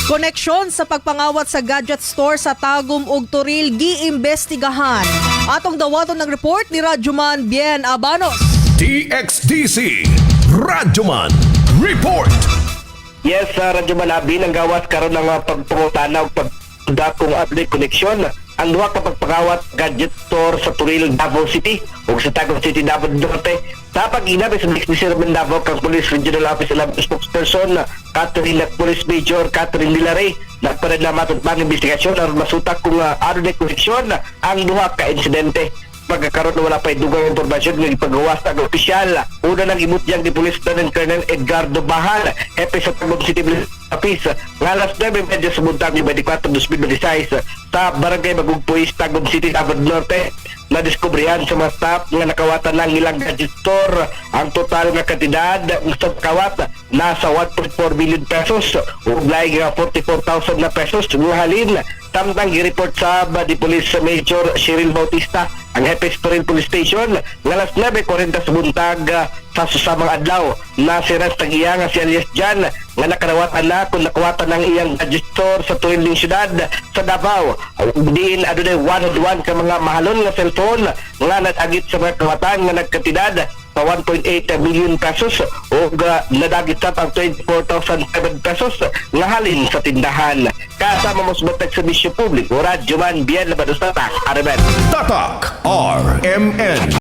Koneksyon sa pagpangawat sa gadget store sa Tagum ug Toril giimbestigahan. Atong dawaton ng report ni Radyoman Bien Abanos. DXDC Radyoman Report. Yes, sa Radyo Manabi, nang gawas karon ng pagpangutana ug pagdakong adunay koneksyon ang duha ka pagpangawat gadget store sa Toril, Davao City ug sa Tagum City, Davao del Norte. Sa pag-inabi sa DXDC Davao kang Police Regional Office 11 spokesperson Catherine Police Major Catherine Vilare, nagpared na matod pang investigasyon aron masutak kung adunay koneksyon ang duha ka insidente. Pagkakaroon na wala pa dugang impormasyon nga ipagawas ang opisyal. Una nang imutyang ni Police Lieutenant Colonel Edgardo Bahal, hepe sa Tagum City Police Office, nga alas 9:30 sa buntag ni 24, 2026 sa Barangay Magugpuis, Tagum City, Davao del Norte, nadiskubrihan sa mga staff nga nakawatan lang ilang gadget store. Ang total nga kantidad sa kawat nasa 1.4 million pesos ug laing nga 44,000 na pesos nga halin. Samtang gi-report sa di Police Major Cheryl Bautista, ang hepe sa Toril Police Station, nga alas 9:40 sa buntag sa susamang adlaw na si Ras Tagiya nga si alias Jan nga nakadawatan na kung nakawatan ng iyang gadget store sa Toril ning syudad sa Davao, diin adunay 101 ka mga mahalon nga cellphone nga nagagit sa mga kawatan nga nagkantidad sa 1.8 million pesos o nadagit sa pag 24,007 pesos nga halin sa tindahan. Kasama mo sa batag serbisyo publiko, Radyo Man, Bien Labados Tatak, Araben. Tatak RMN.